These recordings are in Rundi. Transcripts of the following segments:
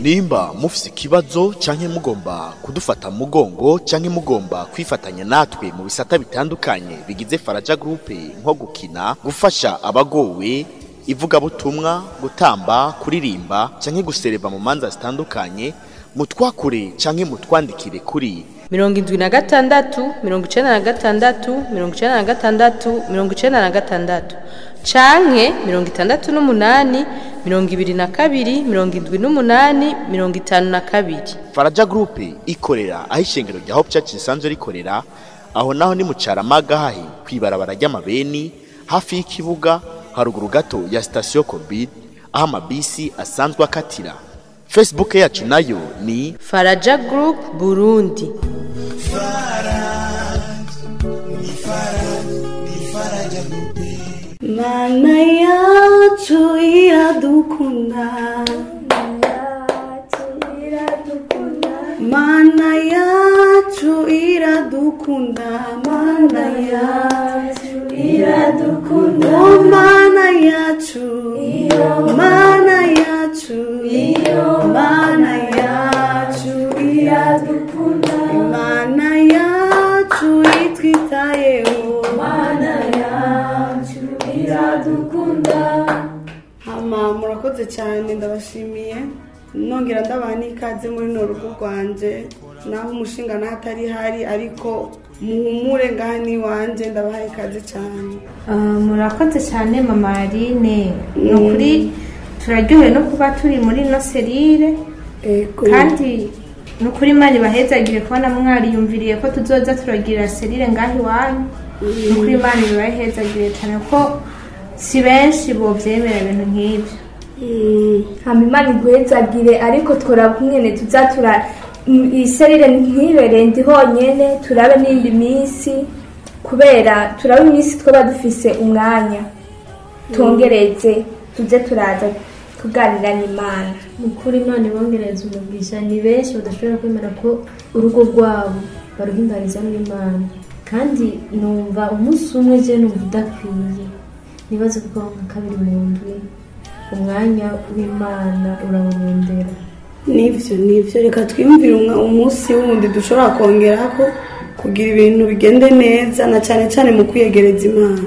Nimba mufise ikibazo canke mugomba kudufata mugongo canke mugomba kwifatanya natwe mu bisata bitandukanye bigize Faraja Group, nko gukina, gufasha abagowe, ivugabutumwa, gutamba, kuririmba canke gusereva mu manza zitandukanye, mutwakure canke mutwandikire kuri 76 96 96 96 canke 68 22 78 52. Faraja Group ikorera aho ishengero rya Hope Church risanzwe rikorera, aho naho ni mu Caramaga hahi kwibarabara ry'amabeni hafi y'ikibuga, haruguru gato ya station Covid, aho amabisi asanzwe akatira. Facebook yacu nayo ni Faraja Group Burundi. Mana yacu iradukunda, Mana yacu iradukunda, Mana yacu iradukunda, oh Mana yacu, Mana yacu, Mana yacu iradukunda, Mana yacu itwitayeho, Mana yacu iradukunda. Hama murakoze cyane, ndabashimiye, nongera ndabaha n'ikaze muri no rugo rwanje, naho umushinga n'atari hari ariko muhumure ngaha ni wanje, ndabaha ikaze cyane. Murakoze cyane mama Aline, ni ukuri turaryohewe no kuba turi muri no serire, kandi ni ukuri Imana ibahezagire kubona mwariyumviriye ko tuzoza turagira serire ngaha iwanyu. Ni ukuri Imana ibahezagire cyane ko si benshi bovyemera ibintu nk'ibyo. Hama Imana iguhezagire, ariko tworaba ukungene tuza tura iserire ntibere ndi honyene, turabe n'iyindi minsi, kubera turabe iminsi twaba dufise umwanya twongereze tuze turaza tuganira n'Imana. Mukuri Imana ibongereze umugisha, ni benshi badashobora kwemera ko urugo rwabo baruhimbariza n'Imana, kandi numva umunsi umwe je numva udakwiye, nibaze kuko nka kabiri mu ndwi umwanya w'Imana urawurondera. Nivyo reka twiyumvire umunsi wundi dushobora kongerako kugira ibintu bigende neza, na cyane cyane mu kwiyegereza Imana.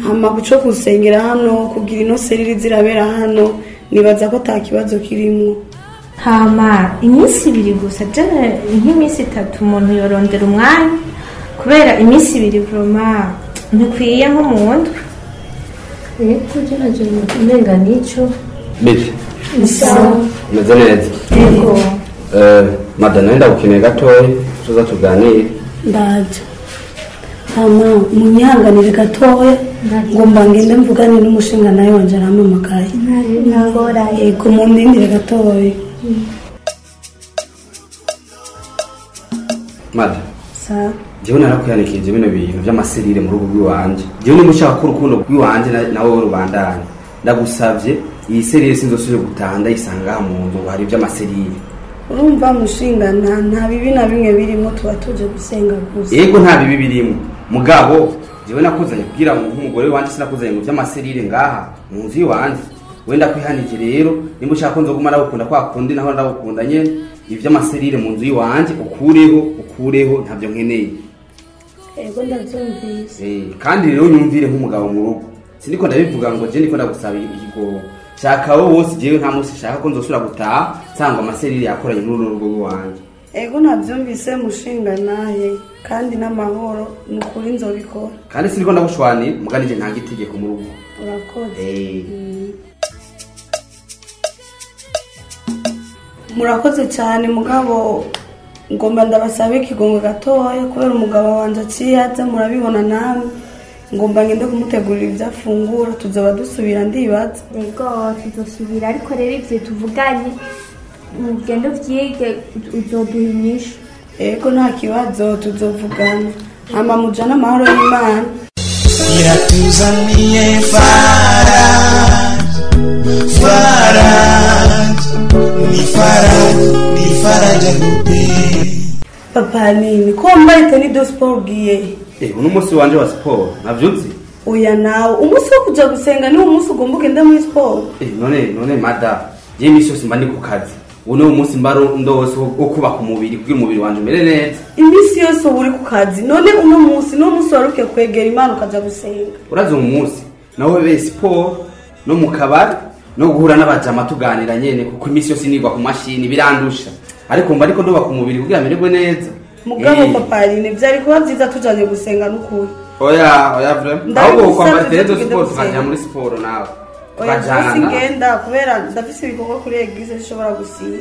Hama guco gusengera hano kugira ino serire zirabera hano, nibaza ko ta kibazo kirimo. Hama iminsi ibiri gusa, jana nk'iminsi itatu umuntu yorondera umwanya, kubera iminsi ibiri vroma ntikwiye nko mu ndwi. Yego jana jana umenga nico Bibi. Sawa. Umeze neza? Yego. Madame ndagukeneye gatoya tuza tuganire. Ndaje. Hama munyihanganire gatoya ngomba ngende mvugane n'umushinga nawe wanje arampamagaye. Ntangorane. Yego mundindire gatoya. Madame. Sawa. Jewe narakwihanikije bino bintu vy'amaserire mu rugo rw'iwanje. Jewe niba ushaka ko urukundo rw'iwanje nawe rubandanye, ndagusavye iyi serire sinzosubire gutaha ndayisanga mu nzu ngo hari ivy'amaserire. Urumva mushinga nta bibi na bimwe birimo, tuba tuje gusenga gusa. Yego nta bibi birimo, mugabo jewe nakuzanye kugira ngo nk'umugore wanje, sinakuzanye ngo vy'amaserire ngaha mu nzu iwanje. Wenda kwihanije rero nimba ushaka ko nzoguma ndagukunda kwa kundi naho ndagukunda nyene, ivy'amaserire mu nzu iwanje ukureho ntavyo nkeneye. Ego ndavyumvise. Kandi rero nyumvire nk'umugabo mu rugo, siniko ndabivuga ngo je niko ndagusaba ikigo shaka wowe wose, jewe nta munsi shaka ko nzosubira gutaha nsanga amaserire yakoranye muri uru rugo rwanje. Ego navyumvise mushinga nahe, kandi n'amahoro nukuri nzobikora. Kandi siniko ndagushwanira mugani je ntanga itegeko mu rugo. Urakoze. Murakoze cyane mugabo, ngomba ndabasabe ikigongo gatoya kubera umugabo wanje aciye aza, murabibona namwe, ngomba ngende kumutegurira ibyo afungura, tuzoba dusubira ndibaza. Yego tuzosubira, ariko rero ivyo tuvuganye mugende uvyige uzoduha inyishu. Yego nta kibazo tuzovugana. Hama mujane amahoro y'Imana. Iratuzaniye Faraja, Faraja, ni Faraja, ni Faraja Group. Papa nini ko wambaye tenue de sport ugiye? Uno munsi wanje wa sport navyuzi. Oya nawe umunsi wo kuja gusenga ni umunsi ugomba ugende muri sport. None mada, je imisi yose mba ndi ku kazi. Uno munsi mbaro ndose wo kubaka umubiri kugira umubiri wanje umere neza. Iminsi yose uba uri ku kazi, none uno munsi no munsi waruke kwegera Imana ukaja gusenga. Urazi uwo munsi nawe be siporo no mu kabari no guhura n'abajama tuganira nyene, kuko iminsi yose nigwa ku mashini birandusha, ariko mba ariko ndubaka umubiri kugira mererwe neza. Mugabo papa Aline, vyari kuba vyiza tujanye gusenga n'ukuri. Oya oya vraiment, ahubwo kwambara terezo siporo tukaja muri siporo nawe. Oya singenda kubera ndafise ibikorwa kuri eglise nshobora gusiba.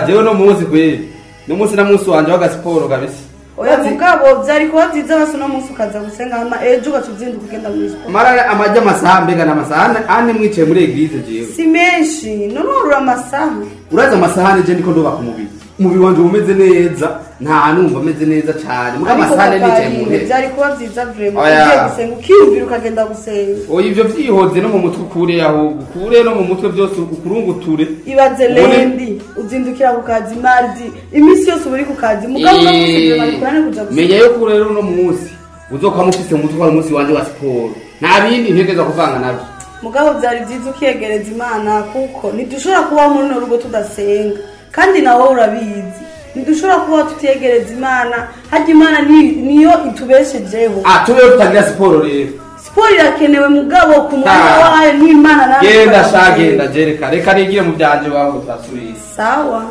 Jewe no munsi kweli, no munsi na munsi wanje waga siporo kabisa. Oya mugabo vyari kuba vyiza basi no munsi ukaza gusenga hama ejo ugaca uzinduka ugenda muri siporo. Mara amajya amasaha mbega n'amasaha ane mwicaye muri eglise jewe. Si menshi, none warura amasaha. Uraza amasaha ane je ndiko ndubaka umubiri. Umubiri wanje umeze neza, nta numva ameze neza cyane. Muga amasaha ane nicaye mu ntebe. Vyari kuba vyiza vraiment ugiye gusenga ukiyumvira ukagenda gusenga. Oya ivyo vyihoze no mu mutwe ukure, ahubwo ukure no mu mutwe byose ukurunguture. Ibaze lendi uzindukira ku kazi mardi, iminsi yose uri ku kazi mugabo no munsi bari kurane kuja gusenga. Menya yo kure rero no munsi uzokwama ufise mu mutwe wa munsi wanje wa siporo. Nta bindi ntegeza kuvanga navyo. Mugabo vyari vyiza ukiyegereza Imana kuko ntidushobora kuba muri no rugo tudasenga. Kandi nawe urabizi ntidushobora kuba tutiyegereza Imana, harya Imana niyo itubeshejeho. Tubeho tutagira siporo rero. Siporo irakenewe mugabo ku mwanya wayo n'Imana nawe. Genda sha genda jereka reka nigire mu byanje waho utasubiye. Sawa.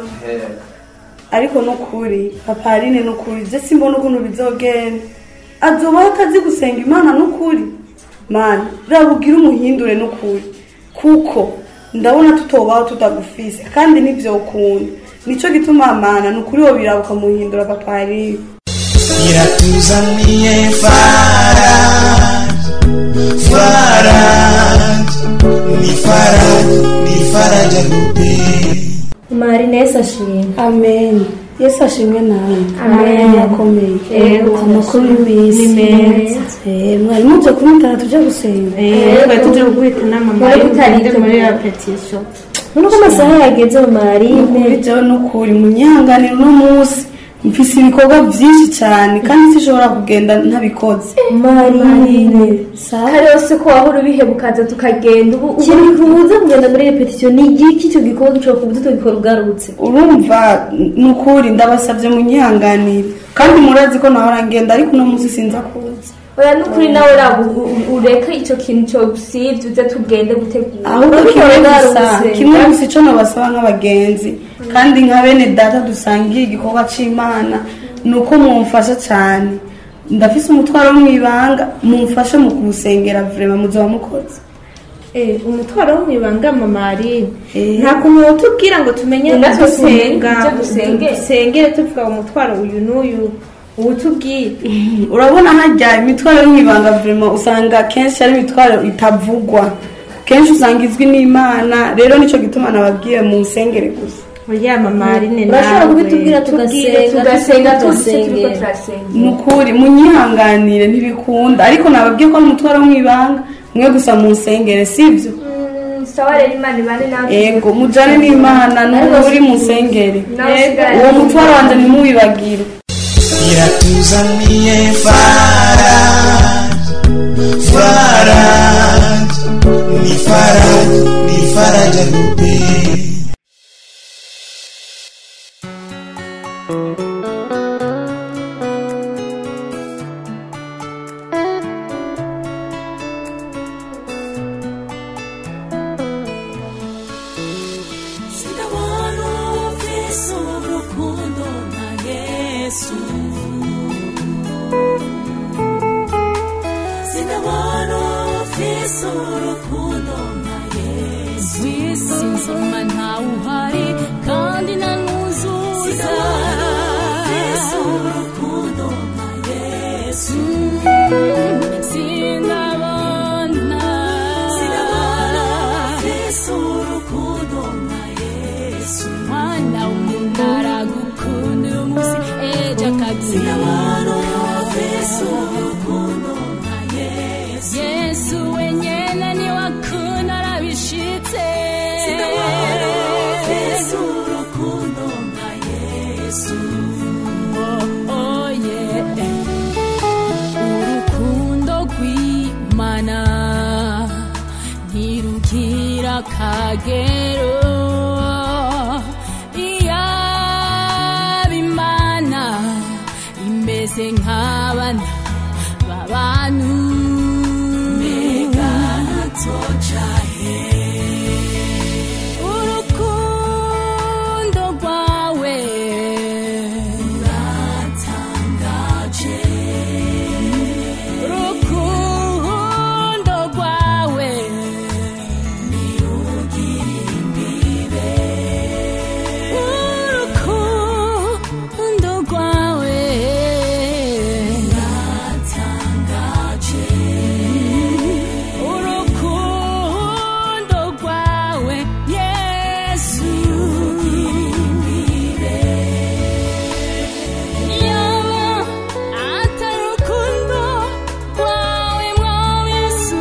Ariko nukuri papa Aline nukuri je simbona ukuntu bizogenda. Azoba atazi gusenga Imana nukuri. Mana rabugira umuhindure nukuri kuko ndabona tutobaho tutagufise kandi nivyo ukunda. Nico gituma Mana nukuri wo birabuka muhindura papa Aline. Iratuzaniye Faraj, Faraj, ni Faraj, ni Faraj arupe. Mari Yesu ashimwe. Amen. Yesu ashimwe nawe. Amen. Yakomeye. Amakuru y'imisi. Ni meza. Mwari muje kumutara tuje gusenga. Twari tuje guhita inama Mari tugende muri repetition. Nuko amasaha yageze Marine. Nukuri jewe nukuri munyihanganira uno munsi mfise ibikorwa vyinshi cyane kandi sinshobora kugenda ntabikoze. Marine. Kare yose ko wahora ubihebukaza tukagenda ubu ikintu kubuza kugenda muri repetition ni igiki icyo gikorwa cyo kubuza tugikora ugarutse. Urumva nukuri ndabasavye munyihanganire kandi murazi ko nahora ngenda ariko uno munsi sinza kuza. Oya nukuri nawe rabo ureke ico kintu cyo gusivye uze tugende gutegura. Ahubwo kimwe gusa ico nabasaba nk'abagenzi kandi nka bene data dusangiye igikorwa c'Imana nuko mumfasha cyane. Ndafise umutwaro mwibanga mumfashe mu kuwusengera vraiment muzoba mukoze. Umutwaro wo mwibanga mama Aline nta kuntu wotubwira ngo tumenye gusenga dusengere tuvuga umutwaro uyu n'uyu utubwire. Urabona harya imitwaro y'ibanga vraiment usanga kenshi ari imitwaro itavugwa, kenshi usanga izwi n'Imana, rero nico gituma nababwiye mu nsengere gusa. Oya mama Aline nawe urashobora kubitubwira tugasenga turiko turasenga. Nukuri munyihanganire ntibikunda ariko nababwiye ko umutwaro mwibanga mwe gusa mu nsengere sivyo? Sawa rero Imana ibane nawe. Yego mujane n'Imana nukuri mu nsengere. Uwo mutwaro wanje ntimuwibagire. Iratuzaniye Faraj, Faraj, ni Faraj, ni Faraj arupe. Sindabona ufise urukundo na Yesu. Sindabona ufise urukundo na Yesu. Wisi nzima ntawuhari kandi ntanuzuza. Sindabona ufise urukundo na Yesu. Sindabona, sindabona ufise urukundo na Yesu. Mwana w'umuntu aragukunda uyu munsi ejo akaguhindura. Sindabona ufise urukundo na Yesu. Yesu wenyene niwe akunda arabishitse. Sindabona ufise urukundo na Yesu. Oh, oh, yeah. Urukundo rw'Imana ntirugira akagero. Meze nk'abana b'abantu mbega nzocahe urukundo rwawe ruratangaje urukundo rwawe ntirugira imbibe urukundo rwawe ruratangaje urukundo rwawe Yesu yaba atari urukundo rwawe mwami Yesu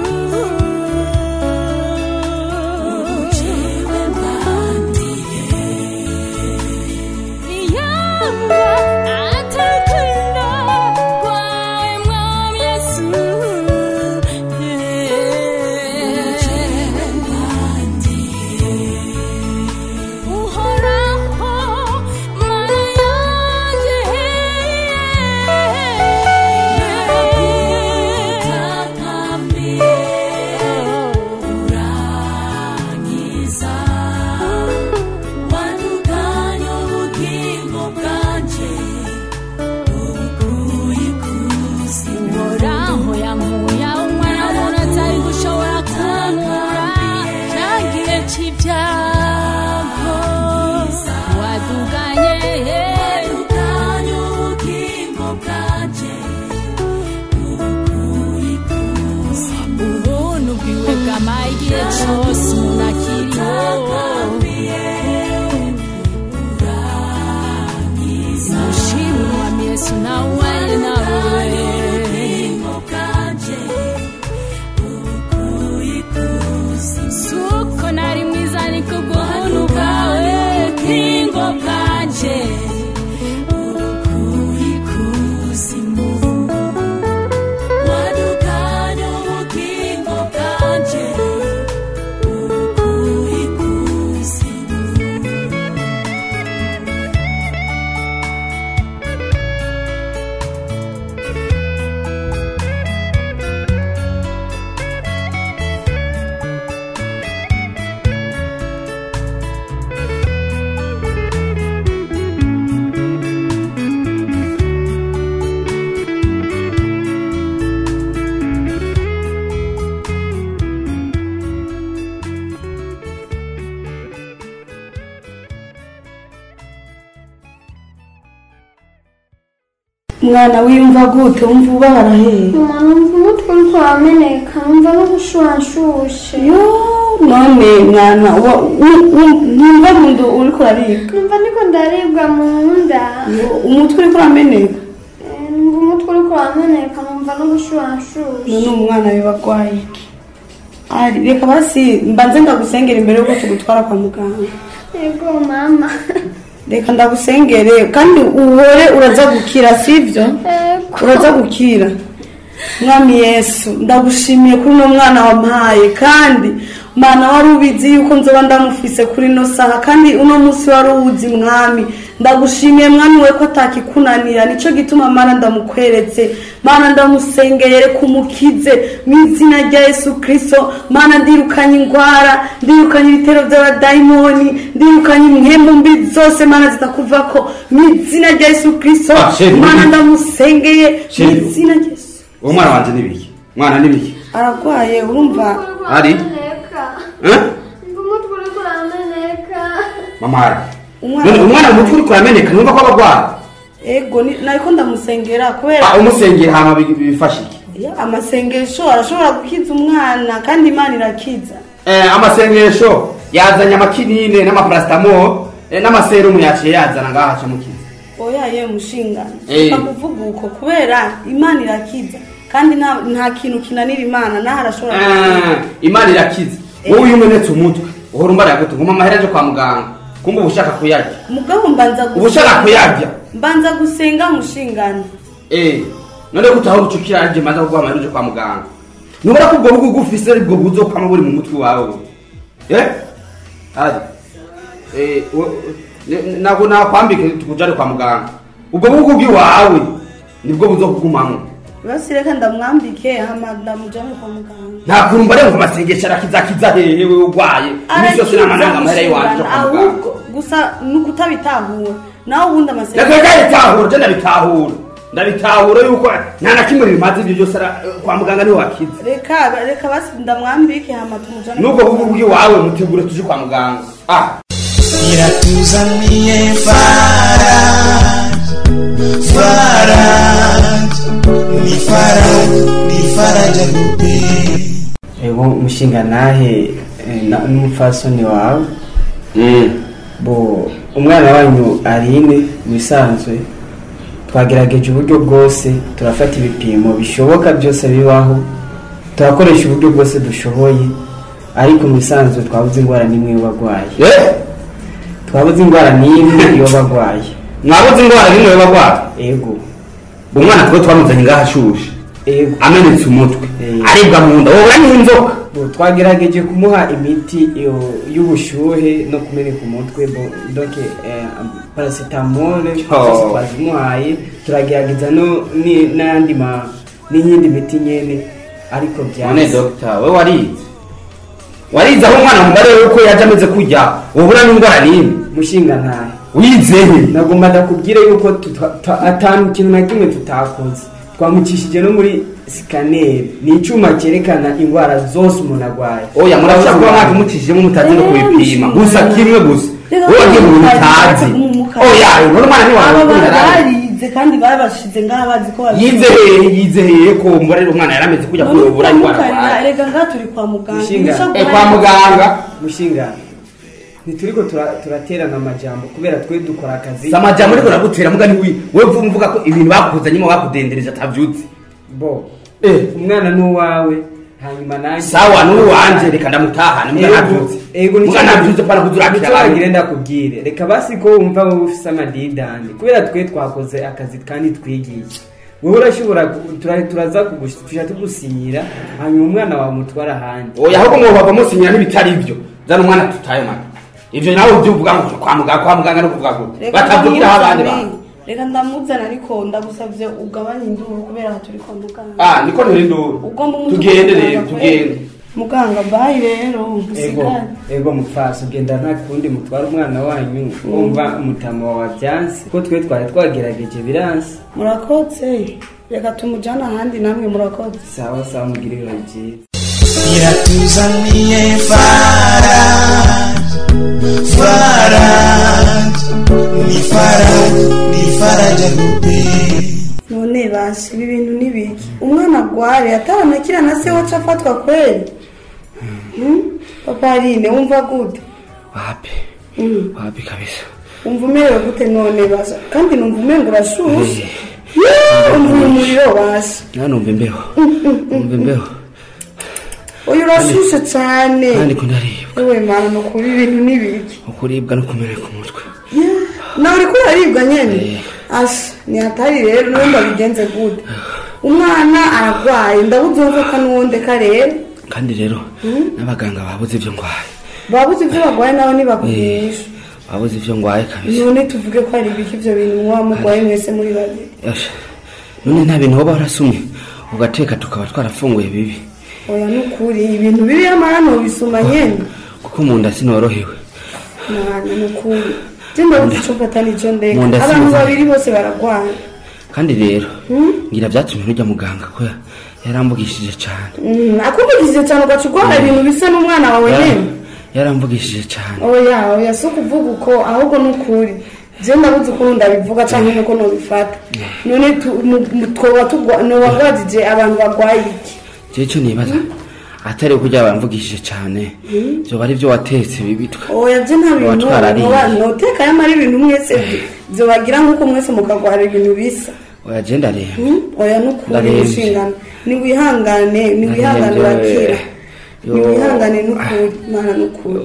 jewe mbandiye yaba atari urukundo rwawe mwami Yesu jewe mbandiye uhoraho mana yanjye naragutakamiye urankiza wadukanye ubugingo bwanje ubukuye ikuzimu uhoraho yankuye aho umwana w'umuntu atari gushobora kunkura cya gihe cy'ibyago waduganye waduganye ubugingo bwanje ubukuye ikuzimu ubuntu bwiwe bwamaye igihe cyose umuntu akiriho mushimwe wa Yesu nawe nawe suko nari mwiza niko bw'ubuntu bwawe bugingo bwanje ubukuye ikuzimu wadukanye ubugingo bwanje ubukuye ikuzimu. Mwana wiyumva gute wumva ubabara hehe? Mama numva umutwe uriko urameneka numva no gushuha nshushe. Yo none mwana ntumva mu nda uriko uraribwa? Numva ndiko ndaribwa mu nda. Yo, umutwe uriko urameneka? Numva umutwe uriko urameneka numva no gushuha nshushe. None umwana biba agwaye iki? Ari reka basi mbanze ndagusengera imbere yuko tugutwara kwa muganga. Yego mama. Reka ndagusengere kandi uhore uraza gukira sivyo? Uraza gukira. Mwami Yesu ndagushimiye kuri uno mwana wampaye kandi Mana wari ubizi yuko nzoba ndamufise kuri no saha kandi uno munsi wari uwuzi mwami ndagushimiye mwami we ko atakikunanira nico gituma Mana ndamukweretse Mana ndamusengeye reka umukize mu izina rya Yesu Kristo Mana ndirukanye ingwara ndirukanye ibitero by'abadayimoni ndirukanye impwemu mbi zose Mana zitakuvako mu izina rya Yesu Kristo Mana ndamusengeye mu izina rya Yesu. Uwo mwana wanje nibiki? Mwana nibiki? Aragwaye urumva ari Umutwe uriko urameneka. Mama ari. Umwana umutwe uriko urameneka numva ko abagwara. Ego nariko ndamusengera kubera umusengera hama bifasha iki? Amasengesho arashobora gukiza umwana kandi Imana irakiza. Amasengesho yazanye amakinine n'amaparacetamol n'amaserumu yaciye yazana ngaha aca mukiza. Oya ye mushingano. Kuvuga uko kubera Imana irakiza kandi nta kintu kinanira Imana naho arashobora. Imana irakiza. Wowe iyo umenetse umutwe uhora umbara gute ngoma amahera aje kwa muganga kumbe ubushaka kuyarya. Mugabo mbanza gusenga. Ubushaka kuyarya. Mbanza gusenga mushingano. None gutaho ucukira aje mbanza kuguha amahera uje kwa muganga. Nubara ko ubwo bugugu ufise aribwo buzokwama buri mu mutwe wawe. Aje. Ntabwo nakwambike tukujane kwa muganga. Ubwo bugugu bwawe Nibwo buzokugumamwo. Basi reka ndamwambike hama ndamujane kwa muganga. Nta kuntu mbare ngo amasengesho arakizakiza hehe wewe urwaye. Imisi yose n'amananga amahera yiwanje kwa muganga. Ahubwo gusa nukutabitahura. Nawe ubundi amasengesho. Reka ndabitahura, je ndabitahura. Ndabitahura yuko nta na kimwe bimaze ibyo byose kwa muganga niho wakize. Reka basi ndamwambike hama tumujane. Nubwo bubu bw'iwawe mutegure tuje kwa muganga. Ah. Iratuzaniye Faraj, Faraj, ni Faraj, ni Faraja Groupe. Ego mushinga nahe n'umupfasoni wawe. Bo umwana wanyu Aline musanzwe twagerageje uburyo bwose, turafata ibipimo bishoboka byose bibaho, turakoresha uburyo bwose dushoboye, ariko musanzwe twabuze ingwara nimwe bagwaye. Twabuze ingwara nimwe iyo bagwaye. Mwabuze ingwara nimwe bagwaye? Ego. Umwana twe twamuzanye ngaha ashushe. Ego. Amenetse umutwe. Aribwa mu nda. Wowe ni inzoka. Bo twagerageje kumuha imiti y'ubushuhe no kumeneka umutwe, bo donc paracetamol twazimuhaye, turagerageza no n'andi ma n'iyindi miti nyene ariko byanze. None doctor, wewe warize? Warize aho umwana mubare yuko yaje ameze kujya ubura n'ingwara nimwe. Mushinga ntahe. Wizehe? Nagomba ndakubwire yuko atanu kintu na kimwe tutakoze. Twamukishije no muri scanner, ni icyuma cyerekana ingwara zose umuntu agwaye. Oya murashaka kuba mwakimukishijemo mutazi no kubipima. Gusa kimwe gusa. Wowe wagiye mu mutazi. Oya, none umwana ni wawe barize kandi babashize ngaha bazi ko yize hehe ko mbare umwana yarameze kujya kuyobora ingwara. Reka ngaha turi kwa muganga. Kwa muganga mushinga. Ntituriko turaterana amajambo kubera twe dukora akazi. Amajambo ariko nagutera muga ni wewe mvuga ko ibintu bakuzanyemo bakudendereje atavyutse. Bo umwana nuwawe hanyuma nanjye. Sawa nuwanje reka ndamutahana muga navyutse. Ego muga navyutse pana kuzurakira. Ngira ndakubwire reka basi ko wumva wowe ufise amadidani kubera twe twakoze akazi kandi twigiye. Wewe urashobora turaza kugushira tugusinyira hanyuma umwana wawe mutwara ahandi. Oya ahubwo ngo bava musinyira n'ibitari ivyo. Zana umwana tutaye mwana. Ivyo nawe uvyuvuga ngo kwa muganga no kuvuga ngo batavugira abandi ba. Reka ndamuzana ariko ndagusavye ugabanye induru kubera turi kwa muganga. Ah niko nturi induru. Tugende rero tugende. Muganga bayi rero usigare. Ego mupfasi ugenda nta kundi mutwara umwana wanyu wumva umutama wawe byanse ko twe twari twagerageje biranse. Murakoze. Reka tumujana ahandi namwe murakoze. Sawa sawa mugire ibihe byiza. Iratuzaniye Faraj, Faraj, ni Faraj, ni Faraja Groupe. None bashe ibi bintu nibiki? Umwana agware ataranakira na se waca afatwa kweli. Papa Aline wumva gute? Wapi? Wapi kabisa. Umva umerewe gute none basha? Kandi numva umengo urashushe. Umva umuriro basha. Numva imbeho. Umva imbeho. Oya urashushe cyane. Kandi ko ndaribwa. Ewe mana no kuba ibintu nibiki? Ukuribwa no kumeneka umutwe. Nawe uriko uraribwa nyene? Asha ni hatari rero none ndabigenze gute? Umwana aragwaye ndabuze umfata n'uwonde karere. Kandi rero n'abaganga babuze ivyo ngwaye. Babuze ivyo bagwaye nawe nibakugisha. Babuze ivyo ngwaye kabisa. None tuvuge ko ari biki ivyo bintu mwa mugwaye mwese muri babiri. Asha none nta bintu woba warasumye ugateka tukaba twarafunguye bibi. Oya nukuri ibintu bibi amara bisuma nyene. Kuko mu nda sinorohewe. Mwana nukuri. Jemba ucufata nico ndeka. Abantu babiri bose baragwana. Kandi rero ngira byatumye nujya muganga ko yarambugishije cyane. Akuvugishije cyane ugacugwara ibintu bisa n'umwana wawe nyene. Yarambugishije cyane. Oya oya so kuvuga uko ahubwo nukuri. Je ndabuze ukuntu ndabivuga canke nuko nobifata. None twoba tugwa no wagwajije abantu bagwaye iki? Je cyo nibaza atari kujya bamvugishije cyane byo bari byo watetse bibitwa. Oya je nta bintu noteka yamara ibintu mwese byo bagira nkuko mwese mukagwara ibintu bisa. Oya je ndaremba. Oya nukuri gushingana ni wihangane ni wihangane urakira. Ni wihangane nukuri mana nukuri.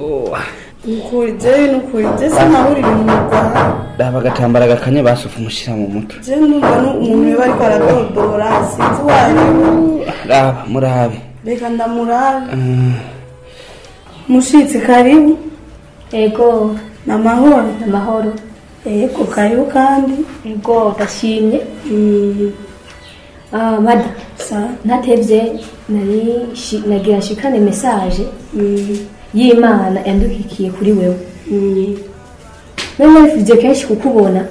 Nukuri je nukuri je sinahuri ibintu mugwara. Daba gatambara gakanye basufu mushira mu mutwe. Je numva umuntu yoba ariko aradodora sinzi wari. Raba murabe. Reka ndamurabe. Mushitsi karibu. Ego. Namahoro. Namahoro. Ego karibu kandi. Ego ndashimye. Mada ntatevye nari nagira shikane message y'Imana yandukikiye kuri wewe. Nari nifuje kenshi kukubona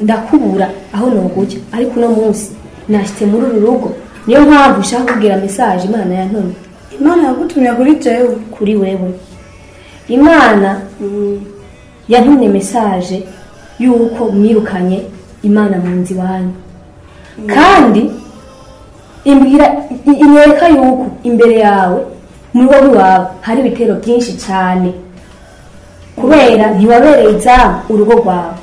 ndakubura aho noguca, ariko uno munsi nashitse muri uru rugo, niyo mpamvu nshaka kugira message Imana yantumye. Imana yagutumye kuri jewe? Kuri wewe. Imana yantumye message yuko mwirukanye Imana mu nzu iwanyu. Kandi imbwira inyereka yuko imbere yawe mu rugo rwawe hari ibitero byinshi cyane, kubera ntiwabereye izamu urugo rwawe.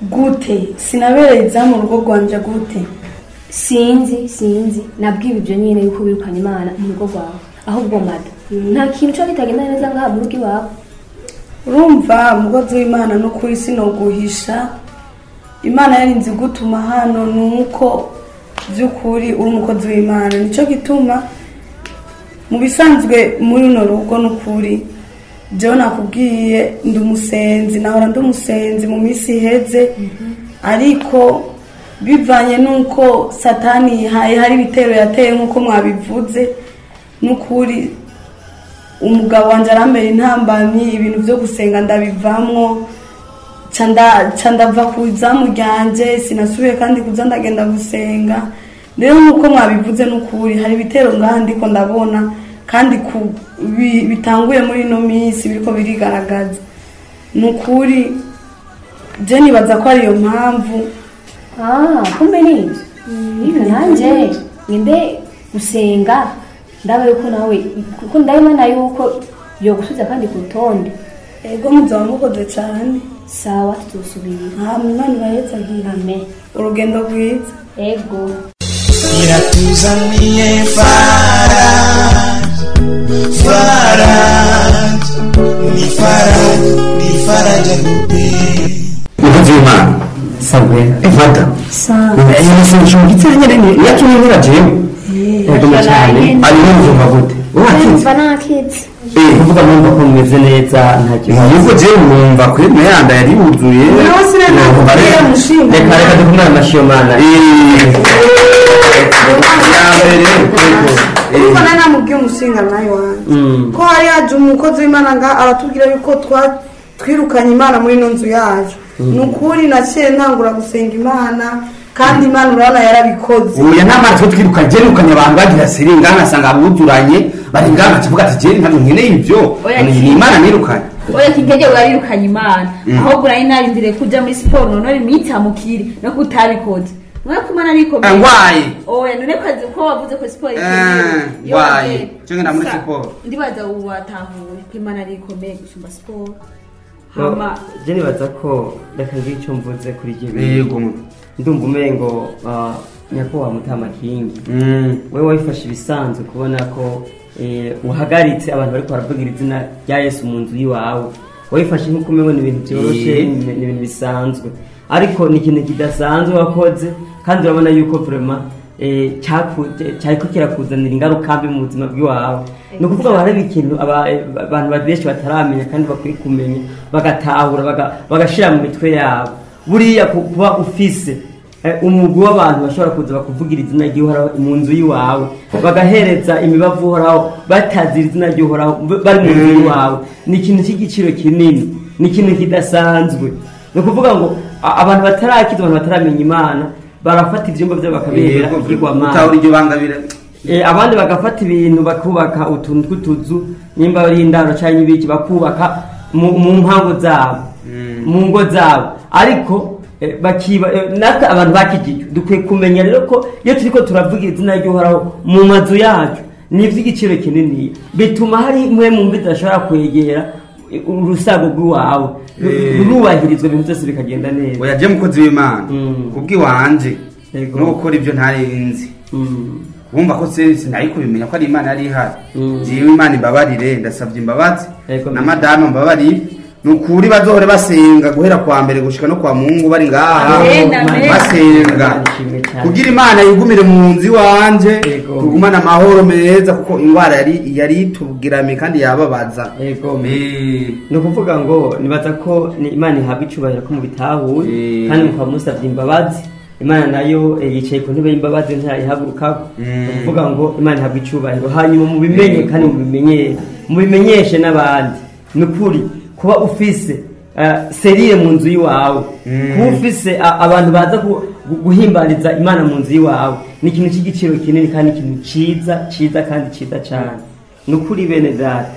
Gute sinabereye izamu urugo rwanje gute? Sinzi nabwiwe ibyo nyine yuko wirukanye Imana mu rugo rwawe. Ahubwo mada nta kintu cyo kitagenda neza ngaha mu rugo iwawe. Urumva umukozi w'Imana no kuri sinoguhisha, Imana yarinze gutuma hano nuko by'ukuri uri umukozi w'Imana, nico gituma mu bisanzwe muri runo rugo n'ukuri jewe nakubwiye ndi umusenzi, nahora ndi umusenzi mu minsi iheze, ariko bivanye nuko Satani hari ibitero yateye nkuko mwabivuze, n'ukuri umugabo wanje arambera intambamyi, ibintu byo gusenga ndabivamwo, ca ndava ku izamu ryanje, sinasubiye kandi kuza ndagenda gusenga. Rero nkuko mwabivuze n'ukuri hari ibitero ngaha ndiko ndabona kandi bitanguye muri ino minsi biriko birigaragaza. N'ukuri je nibaza ko ariyo mpamvu. Kumbe nivyo ibyo nanje ngende gusenga ndaba yuko nawe kuko ndabona yuko yogusubiza kandi ku rutonde. Ego muzoba mukoze cane. Sawa, tuzosubira. Hama Imana ibahezagire. Amen. Urugendo rwiza. Ego. Iratuzaniye Faraj, Faraj, ni Faraj, ni Faraj Groupe. Mukozi w'Imana sabwe evada sawa. Yatumye jewe. Ego cyane. Ari numva gute? Numva nakitse. Kuvuga numva ko mumeze neza nta kibazo. Yuko jewe numva ko imyanda yari yuzuye. Reka reka dukumare amashyi yo Mana. Urumva namubwiye umushinga nawe wanjye ko hari haje umukozi w'Imana nga aratubwira yuko twirukanye Imana muri ino nzu yacu. Nukuri naciye ntangura gusenga Imana kandi Imana urabona yarabikoze. Oya nta mana twirukanye, je nirukanye abantu bagira siringa ngasanga abuzuranye bari ngana kivuga ati je ntabwo nkeneye ibyo, ni Imana nirukanye. Oya kintege warirukanye Imana, ahubwo urari narindire kuja muri siporo none imitamukire no kutabikoze. Mwako Imana arikomeye. Ngwaye. Oya none kazi ko wavuze ko siporo ikeneye. Ngwaye. Cyo ngenda muri siporo. Ndibaza ubu watahuye ko Imana arikomeye gusumba siporo. Hama je nibaza ko reka ngire icyo mvuze kuri ibyo. Yego. Ndumva umengo nyakubahwa Mutamakingi wewe wifashe ibisanzwe kubona ko uhagaritse abantu bariko baravugira izina rya Yesu mu nzu yiwawe, wifashe nk'uko umengo ni ibintu byoroshe, ni ibintu bisanzwe, ariko ni ikintu kidasanzwe wakoze, kandi urabona yuko vraiment cyariko kirakuzanira ingaruka mbi mu buzima bw'iwawe. Ni ukuvuga ngo hari ikintu abantu benshi bataramenya kandi bakwiye kumenya, bagatahura, bagashira mu mitwe yabo. Buriya kuba ufise umugwi w'abantu bashobora kuza bakuvugira izina ry'Uhoraho mu nzu y'iwawe, bagahereza imibavu Uhoraho batazira izina ry'Uhoraho bari mu nzu y'iwawe, ni ikintu cy'igiciro kinini, ni ikintu kidasanzwe. Ni ukuvuga ngo abantu batarakizwa, abantu bataramenya Imana barafata ivyumba byabo bakabera ibigirwamana, abandi bagafata ibintu bakubaka utuntu tw'utuzu, nimba ari indaro canke ibiki, bakubaka mu mpango zabo, mu ngo zabo, ariko bakiba. Natwe abantu bakijijwe dukwiye kumenya rero ko iyo turiko turavuga izina ry'Uhoraho mu mazu yacu ni ivy'igiciro kinini, bituma hari mwe mu mbi tudashobora kwegera urusago rw'iwawe rurubahirizwa, ibintu byose bikagenda neza. Oya je mukozi w'Imana kubw'iwanje no gukora ibyo ntari nzi, wumva ko sinari kubimenya ko ari Imana yari ihari. Jewe Imana imbabarire, ndasavye imbabazi na madame mbabarire. Nukuri bazohore basenga guhera kwa mbere gushika no kwa Mungu bari ngaha basenga kugira Imana yigumire mu nzu iwanje, tugumane amahoro meza, kuko ingwara yari itubwirame kandi yababaza. Ni ukuvuga ngo nibaza ko ni Imana ihabwa icubahiro ko mubitahuye kandi mukaba musavye imbabazi. Imana nayo yicaye ku ntebe y'imbabazi ntirayihaguruka, kuvuga ngo Imana ihabwa icyubahiro. Hanyuma mubimenye kandi mubimenyeshe n'abandi. Ni ukuri kuba ufise serire mu nzu y'iwawe, kuba ufise abantu baza guhimbariza Imana mu nzu y'iwawe, ni ikintu cy'igiciro kinini kandi ikintu ciza ciza kandi ciza cyane. Ni ukuri bene data,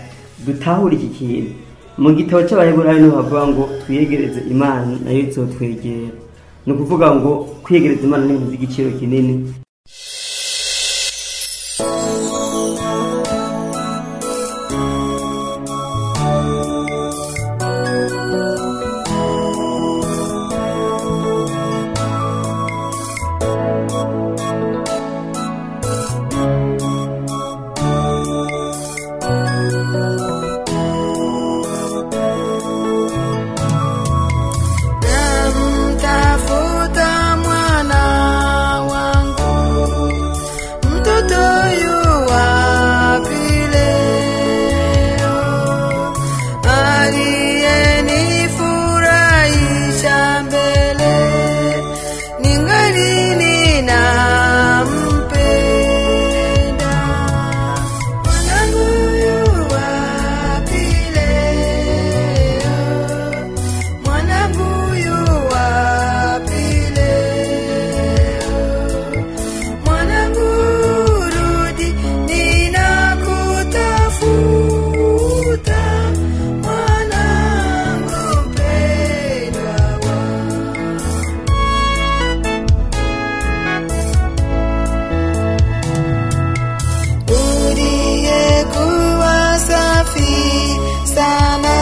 dutahure iki kintu. Mu gitabo cy'Abaheburayo niho bavuga ngo twiyegereze Imana nayo izotwegera. Ni ukuvuga ngo kwiyegereza Imana ni ibintu by'igiciro kinini. Namtafuta mwana wangu, mtoto yu wapi leo, aliyenifurahisha mbele, ningali ninampenda. Mwanangu yu wapi leo, mwanangu yu wapi leo, mwanangu rudi, ninakutafuta, mwanangu mpendwa wangu. Uliyekuwa safi sana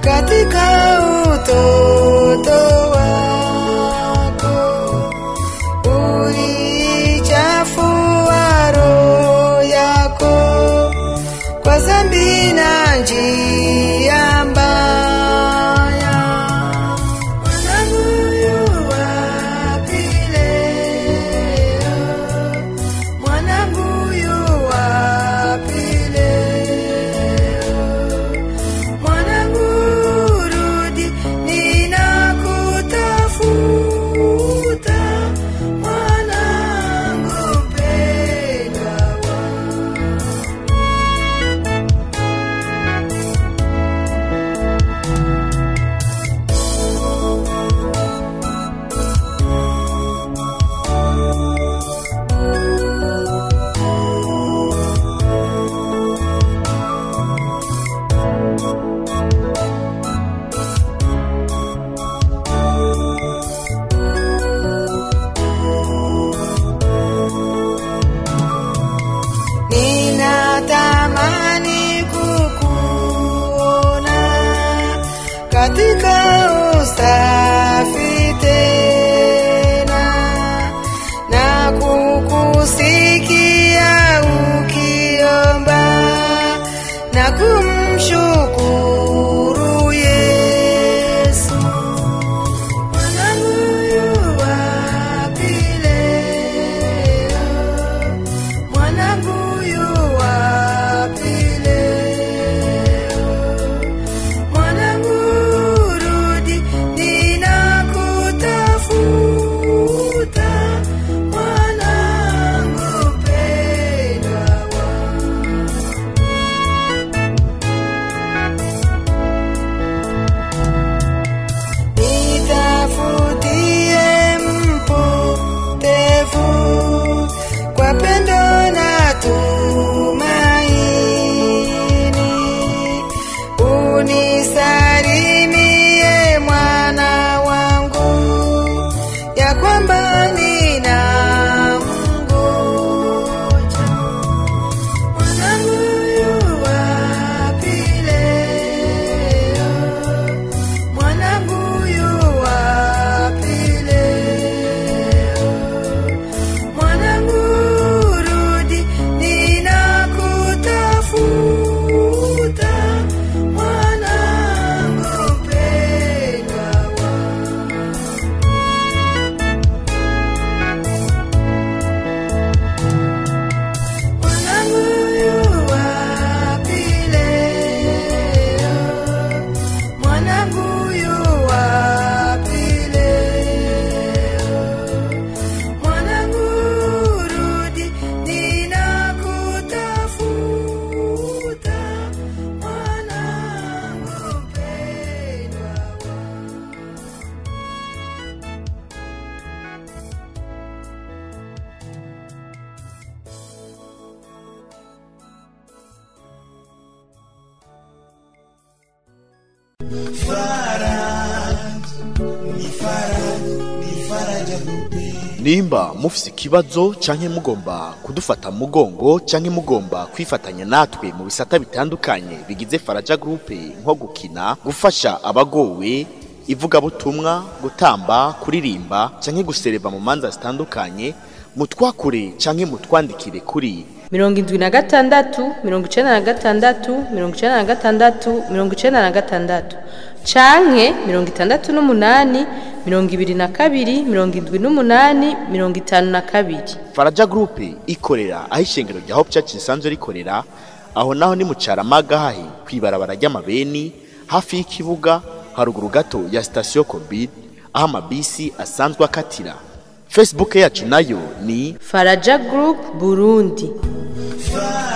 katika utoto wako, ulichafua roho yako kwa dhambi na njia mbaya. Mwanangu yu wapi leo, mwanangu yu wapi leo, mwanangu rudi, ninakutafuta, mwanangu mpendwa wangu. Ninatamani kukuona katika usafi tena, na kukusikia ukiomba na kumshukuru Yesu. Mwanangu yu wapi leo, mwanangu yu wapi leo, mwanangu rudi, Faraja, ni faraja, ni faraja groupe. Nimba mufise ikibazo canke mugomba kudufata mugongo canke mugomba kwifatanya natwe mu bisata bitandukanye bigize Faraja Group, nko gukina, gufasha abagowe, ivugabutumwa, gutamba, kuririmba canke gusereva mu manza zitandukanye, mutwakure canke mutwandikire kuri 76 96 96 96 canke 68 22 78 52. Faraja Group ikorera aho ishengero rya Hope Church risanzwe rikorera, aho naho ni mu Caramaga, hahi kwibarabara ry'amabeni, hafi y'ikibuga, haruguru gato ya station Covid, aho amabisi asanzwe akatira. Facebook yacu nayo ni Faraja Group Burundi. Faraja.